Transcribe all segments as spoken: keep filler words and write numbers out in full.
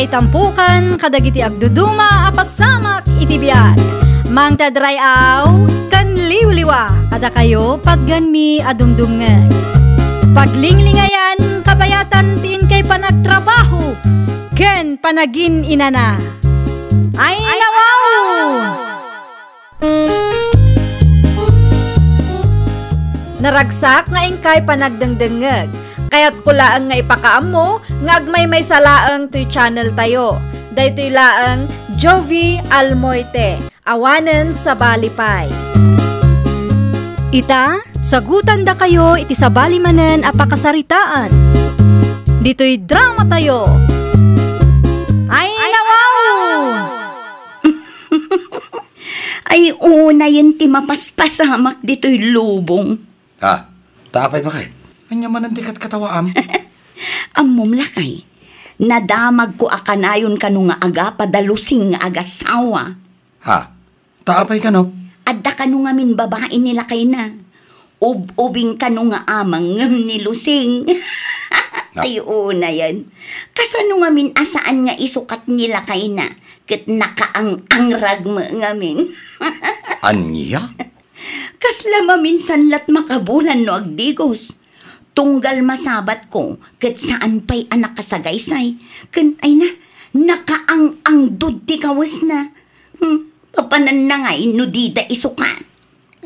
Itampukan kadagiti agduduma a pasamak iti biag. Mangted ray-aw ken liwliwa kadakayo patgenmi a dumdumngeg. Paglinglingayan kabayatan ti inkay panagtrabaho ken panagin-inana. Ay, nawaw! Naragsak nga inkay panagdengdengngeg. Kayatko laeng nga ipakaammo nga agmaymaysa laeng toy channel tayo. Daytoy laeng Jovie Almoite, awanen sabali pay. Ita, sagutandakayo iti sabali manen a pakasaritaan. Ditoy drama tayo. Ay, nawaw! Ay, unayen ti mapaspasamak ditoy lubong. Ha? Ta apay baket? Ania manen ti katkatawaam? Ammom, lakay, nadamagko a kanayon kano nga agapa da Lusing nga agasawa. Ha? Ta apay kano? Adda kano ngamin babai ni lakayna. Ub-ubing kano nga amang ngem ni Lusing. Na- Ay, unayen. Kasano ngamin a saan nga isukat ni lakayna? Ket nakaang-angrag met ngamin. Ania? Kasla maminsan lat makabulan no agdigos. Tunggal masabatko, ket saan pay a nakasagaysay. Ken ay na, nakaang-angdud ti kawesna. Hmm, papananna ngay no dida isukat.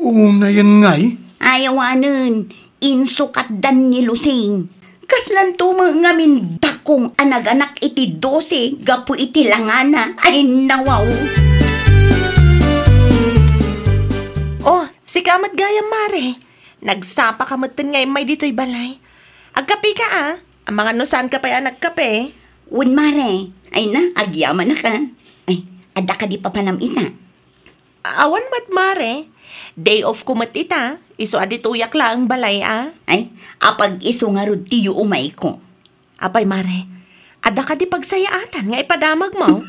Unayen ngay? Ay, awanen, insukatdan ni Lusing. Kaslanto met ngamin dakong a naganak iti dose gapu iti langana. Ay, nawaw! Oh, sika met gayam, Mare. Nagsapaka metten nga immay ditoy balay. Agkapeka, a. Amangan no saanka pay a nagkape. Wen, Mare. Ay na, agyamanaka. Ay, adda kadi papanam ita? Awan met, Mare. Day off ko met ita. Isu a ditoyak laeng balay, a. Ay, apag-isu ngarud ti yuumayko. Apay, Mare, adda kadi pagsayaatan nga ipadamagmo?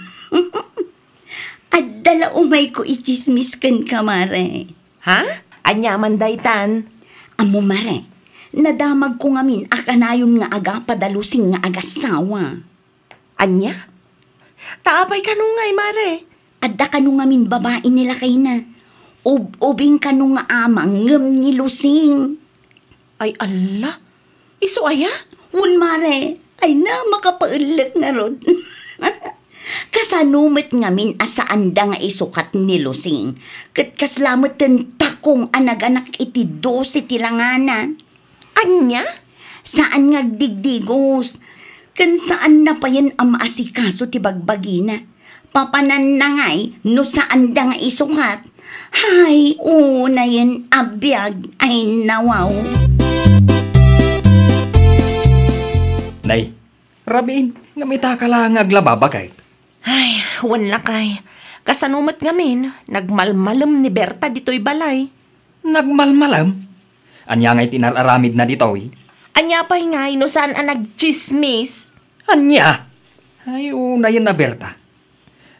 Adda la umayko itsismis kenka, Mare. Ha? Ania man daytan? Ammo, Mare, nadamagko ngamin a kanayon nga agapa da Lusing nga agasawa. Ania? Ta apay kano ngay, Mare? Adda kano ngamin babai ni lakayna. Ub-ubing kano nga amang ngem ni Lusing. Ay, alla! Isu aya? Wen, Mare. Ay na, makapaellek ngarud. Kasano met ngamin a saanda nga isukat ni Lusing? Ket kasla metten dakong a naganak iti dose ti langana. Ania? Saan nga agdigdigos. Ken saanna payen a maasikaso ti bagbagina. Papananna ngay no saanda nga isukat. Hay, unayen a biag, ay nawaw. Nay, rabiin, ngem ita ka la nga aglaba, baket? Ay, wen lakay. Kasano met ngamin, nagmalmalem ni Berta ditoy balay. Nagmalmalem? Ania ngay ti inar-aramidna ditoy? Ania pay ngay no saan a nagtsismis? Ania? Ay, unayen a Berta.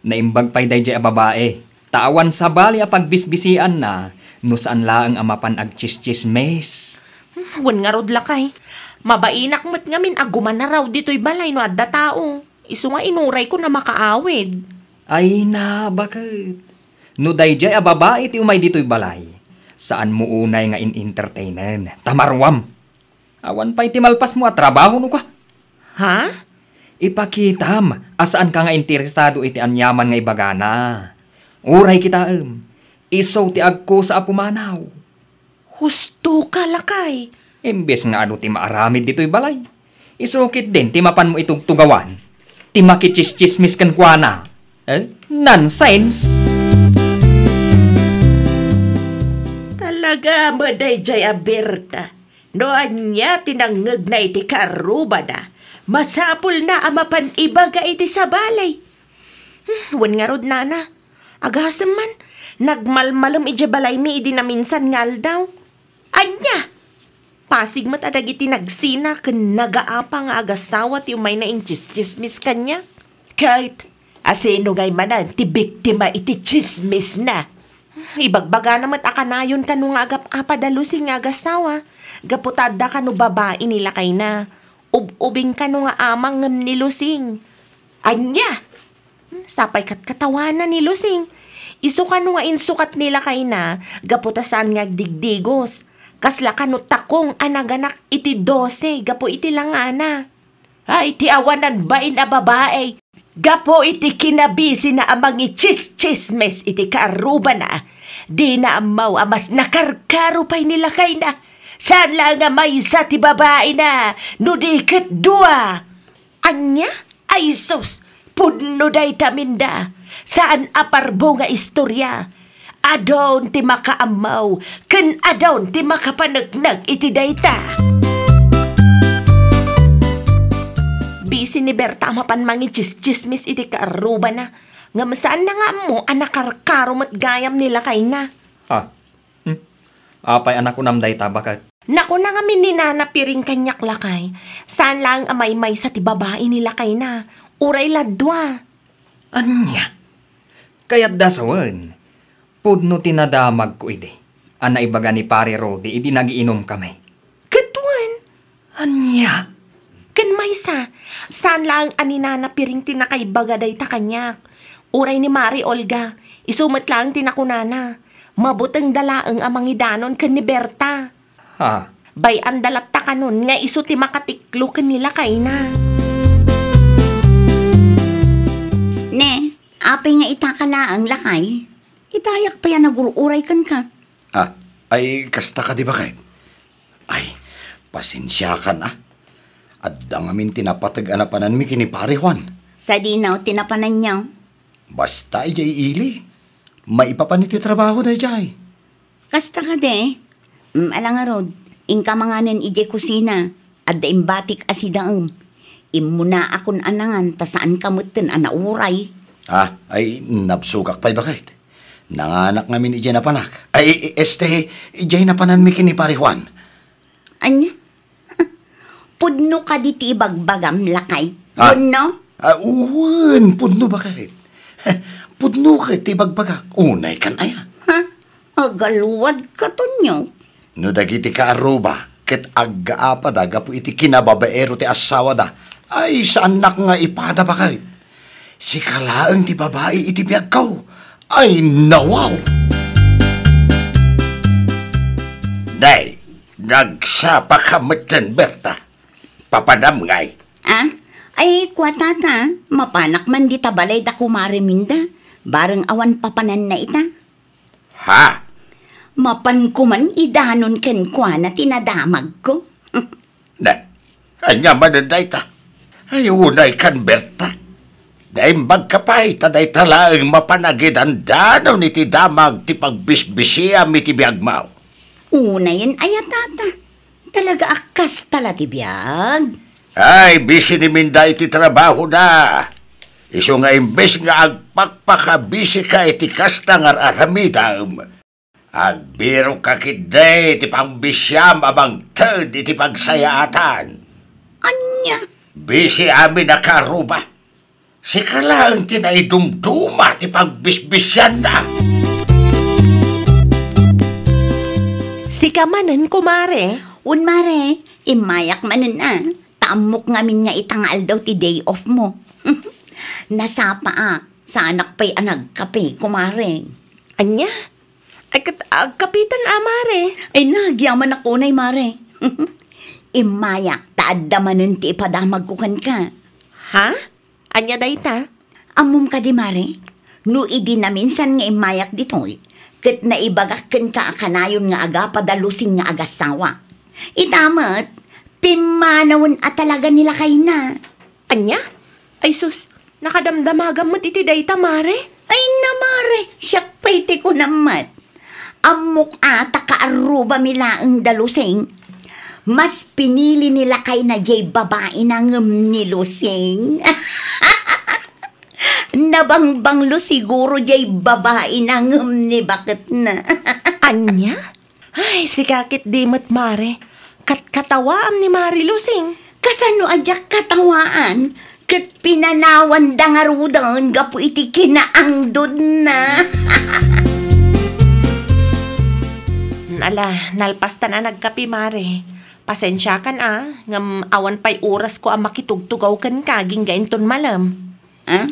Naimbag pay daydiay a babai, ta awan sabali a pagbisbisianna no saan laeng a mapan agtsistsismis. Hmm, wen ngarud lakay. Mabainak met ngamin a gumanaraw ditoy balay no adda tao. Isu nga inurayko a makaawid. Ay na, baket. No daydiay a babai ti umay ditoy balay, saanmo unay nga in-entertainen, ta maruam. Awan pay ti malpasmo a trabaho no kua. Ha? Ipakitam a saanka nga interesado iti aniaman nga ibagana. Uray kitaem, isu ti agkusa a pumanaw. Husto ka, lakay. Imbes nga adu ti maaramid ditoy balay, isu ketdin ti mapanmo itugtugawan ti makitsistsismis kenkuana. Eh, nonsense! Talaga met daydiay a Berta. No ania ti nangngegna iti karrubana, masapulna a mapan ibaga iti sabali. Hmm, wen ngarud, nana, agasem man, nagmalmalem idiay balaymi idi naminsan nga aldaw. Ania? Pasig met a dagiti nagsina ken nagaapa nga agasawa ti umayna intsistsismis kaniak. Ket asino ngay manen ti biktima iti tsismisna? Ibagbagana met a kanayon kano nga agap-apa da Lusing nga agasawa, gapu ta adda kano babai ni lakayna. Ub-ubing kano nga amang ngem ni Lusing. Ania? Hmm, sapay katkatawana ni Lusing. Isu kano nga insukat ni lakayna, gapu ta saan nga agdigdigos. Kasla kano takong a naganak iti dose gapu iti langana. Ay, ti awanan bain a babai, gapu iti kinabisina a mangitsistsismis iti kaarrubana. Dina ammo a mas nakarkaro pay ni lakayna. Saan laeng a maysa ti babaina, no di ket dua. Ania? Ay sus, pudno dayta, Minda. Saan a parbo nga istorya. Adun ti makaammo, ken adun ti makapaneknek iti dayta. Bisi ni Berta a mapan mangitsistsismis iti kaarrubana, ngem saanna nga ammo a nakarkaro met gayam ni lakayna. Ah, hmm? Apay a nakunam dayta, baket? Nakuna ngamin ni Nana Piring kaniak, lakay. Saan laeng a maymaysa ti babai ni lakayna. Uray la dua. Ania? Kayatda sawen, pudno ti nadamagko idi a naibaga ni Pare Rudy idi nagiinumkami. Ket wen? Ania? Ken maysa, saan laeng a ni Nana Piring ti nakaibaga dayta kaniak. Uray ni Mare Olga, isu met laeng ti nakunana. Mabutengda laeng a mangidanon ken ni Berta. Ha? Bay-anda latta kanon nga isu ti makatiklo ken ni lakayna. Ne, apay nga itaka laeng, lakay? Itayak pay a nagur-uray kenka. Ah, ay, kasta kadi, baket? Ay, pasensiakan, ah. Adda ngamin ti napateg a napananmi ken ni Pare Juan. Sadino ti napananyo? Basta idiay ili. Maipapan iti trabaho daydiay. Kasta kadi? Mm, ala ngarud, inka manganen idiay kusina. Adda imbatik a sidaem. Immunaakon a nangan ta saanka metten a nauray. Ah, ay, nabsogak pay, baket. Nanganak ngamin idiay napanak. Ay, este, idiay napananmi ken ni Pare Juan. Ania? Pudno kadi ti ibagbagam, lakay? Ah. Pudno? Ah, wen, pudno, baket. Pudno ket ti ibagbagak. Unay kan aya. Ha? Agaluad katonyo? No dagiti kaarruba ket aggaapada gapu iti kinababaero ti assawada, ay, saannak nga ipada, baket. Sika laeng ti babai iti biagko. Ay, nawaw! Nay, nagsapaka metten, Berta. Papanam ngay? Ah? Ay, kua, tata, mapanak man dita balay da kumare Minda. Bareng awan papananna ita. Ha? Mapanko man idanon kenkuana ti nadamagko. Na, ania manen dayta? Ay, unay kan, Berta. Naimbagka pay ta dayta laeng mapanagidandanon iti damag ti pagbisbisiam iti biagmo. Unayen aya, tata? Talaga a kasta la ti biag? Ay, bisi ni Minda iti trabahona. Isu nga imbes nga agpakpakabisika iti kasta nga ar-aramidem, agbirokka ketdi iti pangbisiam a mangted iti pagsayaatan. Ania? Bisi amin a kaarruba. Sika laeng ti naidumduma ti pagbisbisianna. Sika manen, kumare? Wen, mare, immayak manen a. Ta ammok ngamin nga ita nga aldaw ti day off mo. Nasapaak, saanak pay a nagkape, kumare. Ania? Ay, ket agkapitan a, mare. Ay, nagyaman a kunay, mare. Immayak, ta adda manen ti ipadamagko kenka. Ha? Ania dayta? Ammom kadi, mare? No idi naminsan nga immayak ditoy, ket naibagak kenka a kanayon nga agapa da Lusing nga agasawa. Ita met, pimmanawen a talaga ni lakayna. Ania? Ay sus, nakadamdamagam met iti dayta, mare? Ay na, mare, siak pay ti kunam met. Ammok a ta kaarrubami laeng da Lusing. Mas pinili ni lakayna diay babaina ngem ni Lusing. Nabangbanglo siguro diay babaina ngem ni baketna. Ania? Ay, sika ketdi met, mare. Katkatawaam ni Mare Lusing. Kasano a diak katawaan? Ket pinanawanda ngaruden gapu iti kinaangdodna. Ala, nalpastan a nagkape, mare. Pasensiakan a, ngem awan pay orasko a makitugtugaw kenka agingga inton malem. Ah?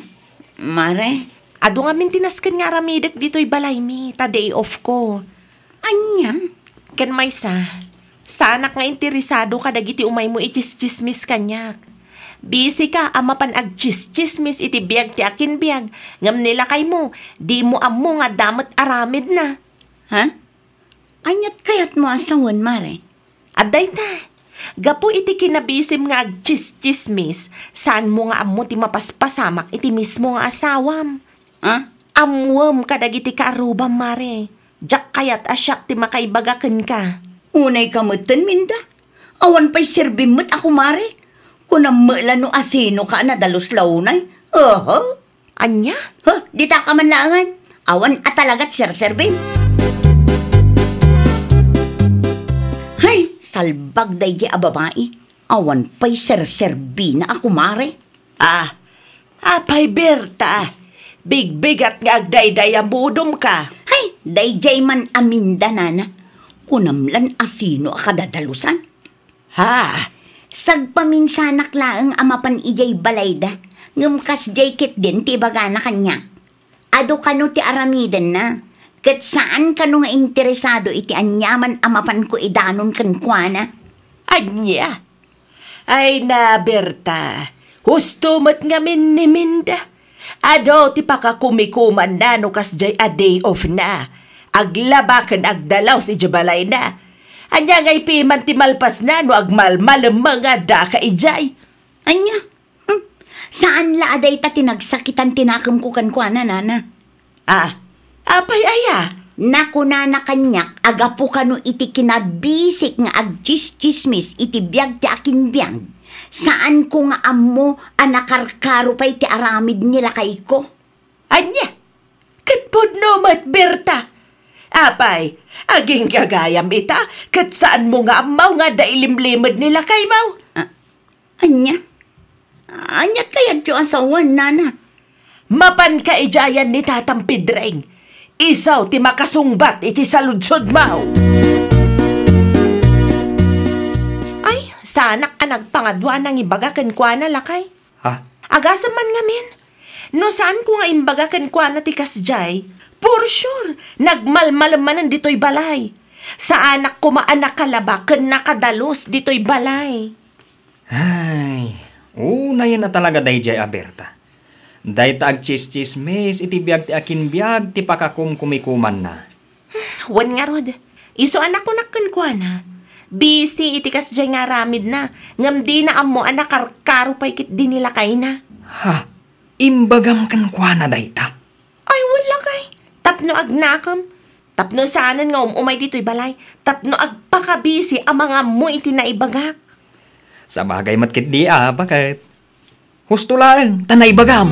Mare? Adu ngamin ti nasken nga aramidek ditoy balaymi, ta day off ko. Ania? Ken maysa, saanak nga interesado kadagiti umaymo itsistsismis kaniak. Busy ka a mapan agtsistsismis iti biag ti akinbiag, ngem ni lakaymo, dimo ammo nga adda met aramidna. Ha? Aniat kayatmo a sawen, Mare? Adda ita. Gapu iti kinabisim nga agtsistsismis, saanmo nga ammo ti mapaspasamak iti mismo nga asawam. Ah? Ammoem kadagiti kaarrubam, Mare. Diak kayat a siak ti makaibaga kenka. Unay ka metten, Minda. Awan pay serbim met a kumare. Kunam met la no asino ka a nadalus la unay. Oho. Ania? Huh, dita ka man laengen. Awan a talagat serserbim. Hay, salbag daydi a babai. Awan pay serserbina a kumare. Ah, apay, Berta, bigbigat nga agdaydayamudomka. Hay, daydiay man a Minda, nana. Kunam lan asino a kadadalusan. Ha? Sagpaminsanak laeng a mapan idiay balayda, ngem kasdiay ketdin ti ibagana kaniak. Adu kano ti aramidenna, ket saan kano nga interesado iti aniaman a mapanko idanon kenkuana. Ania? Ay na, Berta, husto met ngamin ni Minda. Adu ti pakakumikumanna no kasdiay a day off na. Aglaba ken agdalus idiay balayna. Ania ngay piman ti malpasna no agmalmalemma nga daka idiay? Ania? Hmm. Saan la a dayta ti nagsakitan ti nakemko kenkuana, nana. Ah, apay aya? Nakunana kaniak a gapu kano iti kinabisik nga agtsistsismis iti biag ti akinbiag, saanko nga ammo a nakarkaro pay ti aramid ni lakayko. Ania? Ket pudno met, Berta. Apay, aginggagayam ita, ket saanmo nga ammo nga adda ilimlimed ni lakaymo? Ah, Ania? Ania kayatyo a sawen, nana? Mapanka idiayan ni Tatang Pedring. Isu ti makasungbat iti saludsodmo. Ay, saanak a nagpangadua a nangibaga kenkuana, lakay. Ha? Agasem man ngamin. No saanko nga imbaga kenkuana ti kasdiay, for sure, nagmalmalem manen ditoy balay. Saanak koma a nakalaba ken nakadalus ditoy balay. Ay, unayen a talaga daydiay a Berta. Dayta agtsistsismis iti biag ti akinbiag ti pakakumkumikumanna. Wen ngarud, isu a nakunak kenkuana, busy iti kasdiay nga aramidna, ngem dina ammo a nakarkaro pay ketdi ni lakayna. Ha? Imbagam kenkuana dayta? Ay, wen lakay. Tapno agnakem. Tapno saanen nga um-umay ditoy balay. Tapno agpakabisi a mangammo iti naibagak. Sabagay met ketdi a, baket. Husto laeng, ta naibagam.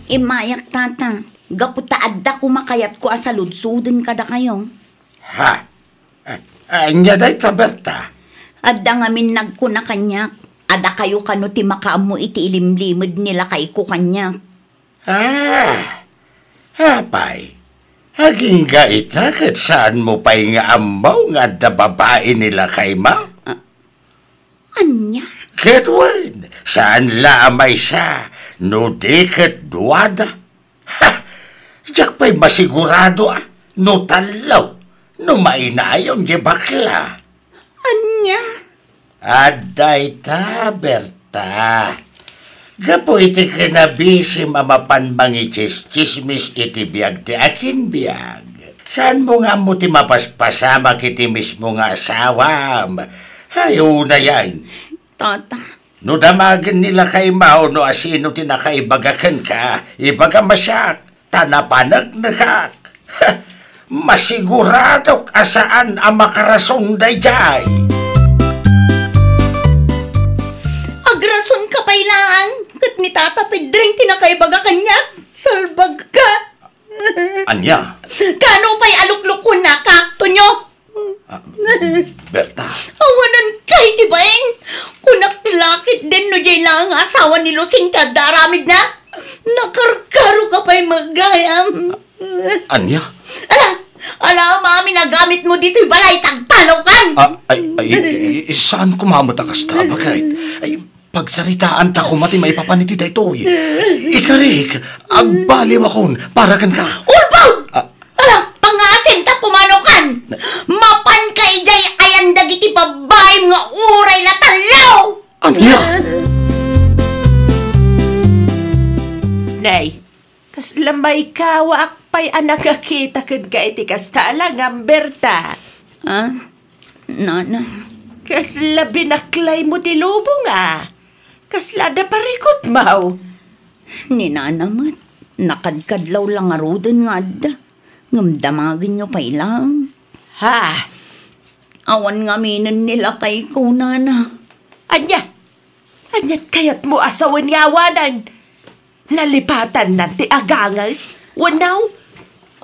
Immayak, tata. Gapu ta adda koma kayatko a saludsoden kadakayo. Ha? A-, ania dayta, Berta? Adda ngamin nagkuna kaniak a dakayo kano ti makaammo iti ilimlimed ni lakayko kaniak. Ah, apay, agingga ita ket saanmo pay nga ammo nga adda babai ni lakaymo? Ah, Ania? Ket wen, saan la a maysa, no di ket duada. Ha! Diak pay masigurado a no tallo, no mainayon ti bakla. Ania? Adda ita, Berta. Gapu iti kinabisim a mapan mangitsismis iti biag ti akinbiag, saanmo nga ammo ti mapaspasamak iti mismo nga asawam. Ay, unayen. Tata. No damagen ni lakaymo no asino ti nakaibaga kenka, ibagam a siak, ta napaneknekak. Masiguradok a saan a makarason daydiay. Agrason ka pay laeng, ket ni Tata Pedring ti nakaibaga kaniak. Salbag ka. Ania? Kano pay a luklukunak, Tonyo? Ah, Berta. Awanan kay ti baing. Kunak lakit den no diay laeng nga asawa ni Lucing ti adda aramidna. Nakarkaro ka pay met gayam. Ania? Ala, ala, amin a gamitmo ditoy balay, tagtalawkan. Ah, ay, ay, ay, saan koma met a kasta, baket? Ay, Pagsaritaanta koma ti maipapan iti daytoy. Ikarik, agbaliwakon para kenka. Ulbod! Ah. Ala, pangngaasim ta pumanaw kan! Mapanka idiay ayan dagiti babaim nga uray la tallo! Ania? Nay, kasla maikawaak pay a nakakita kenka iti kasta a langam, Berta. Ah, nana. Kasla binaklaymo ti lubong a. Kasla adda parikutmaw. Ni nana met, nakadkadlaw la ngaruden nga adda. Ngem damagenyo pay laeng. Ha? Awan ngaminen ni lakayko, nana. Ania? Ania't kayatmo a sawen nga awanen? Nalipatannan ti aganges? Wenno?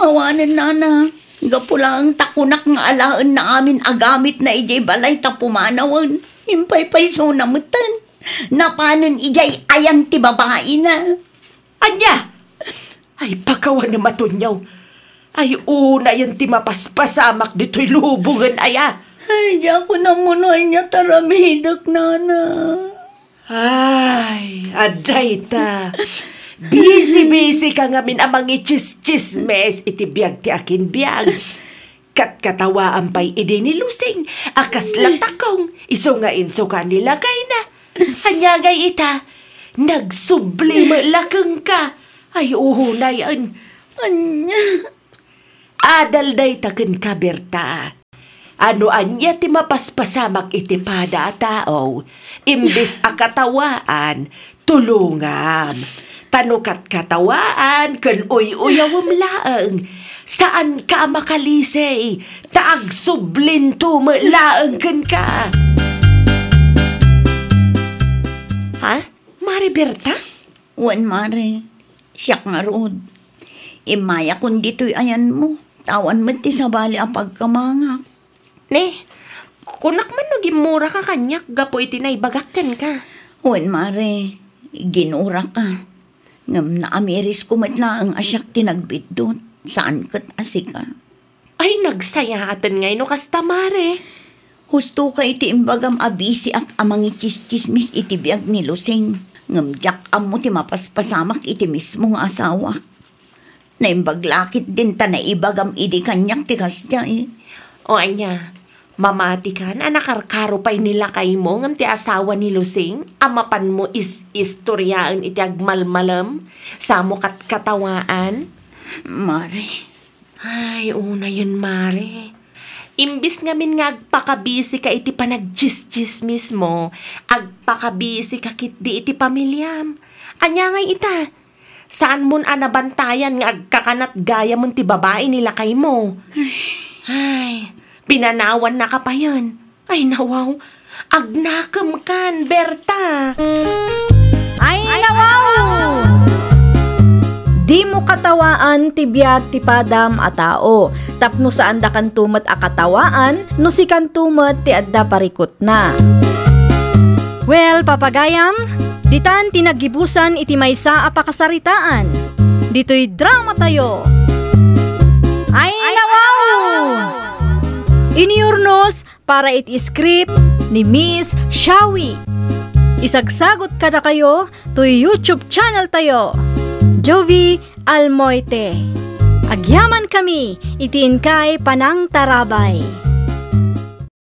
Awanen, nana. Gapu laeng ta kunak nga alaenna amin a gamitna idiay balay ta pumanawen. Impaypaysona metten. Napanen idiay ayan ti babaina. Ania? Ay, pakawanem a tunyaw. Ay, unayen ti mapaspasamak ditoy lubongen aya. Ay, diakon ammo no ania ti aramidek, nana. Ay, adda ita. Bisi-bisi ka ngamin a mangitsistsismes iti biag ti akinbiag. Katkatawaan pay idi ni Lusing a kasla takong, isu nga insuka ni lakayna. Ania ngay ita? Nagsubli met la kenka. Ay, unayen. Ania? Adal dayta kenka, Berta. A no ania ti mapaspasamak iti pada a tao, imbes a katawaan, tulongam. Ta no katkatawaan ken uy-uyawem laeng, saanka a makalisi, ta agsublinto met laeng kenka. Ha? Mare Berta? Wen, mare. Siak ngarud. Immayakon ditoy ayanmo, ta awan met ti sabali a pagkamangak. Ne, kunak man no gimmuraka kaniak gapu iti naibagak kenka. Wen, mare, ginurak a. Ngem naamirisko met laeng a siak ti nagbiddut, saan ket a sika. Ay, nagsayaaten ngay no kasta, mare. Husto ka iti imbagam a bisiak a mangitsistsismis iti biag ni Lusing. Ngem diak ammo ti mapaspasamak iti mismo nga asawak. Naimbag la ketdin ta naibagam idi kaniak ti kasdiay. O ania, mamatikan a nakarkaro pay ni lakaymo ngem ti asawa ni Lusing a mapanmo is-istoriaen iti agmalmalem, samo kat-, katawaan? Mare. Ay, unayen, mare. Imbis ngamin nga agpakabisika iti panagtsistsismismo, agpakabisika ketdi iti pamiliam. Ania ngay ita? Saanmon a nabantayan nga agkakanat gayamen ti babai ni lakaymo. Ay, pinanawannaka payen. Ay, nawaw. Agnakemkan, Berta. Ay, nawaw! Dimo katawaan ti biag ti padam a tao, tapno saandakanto met a katawaan no sikanto met ti adda parikut- na. Well, papagayam, ditan ti naggibusan iti maysa a pakasaritaan. Ditoy dramatayo. Ay, nawaw! Inurnos para iti script ni Miss Shawi. Isagsagot kadakayo toy YouTube channel tayo, Jovie Almoite. Agyaman kami iti inkay panangtarabay.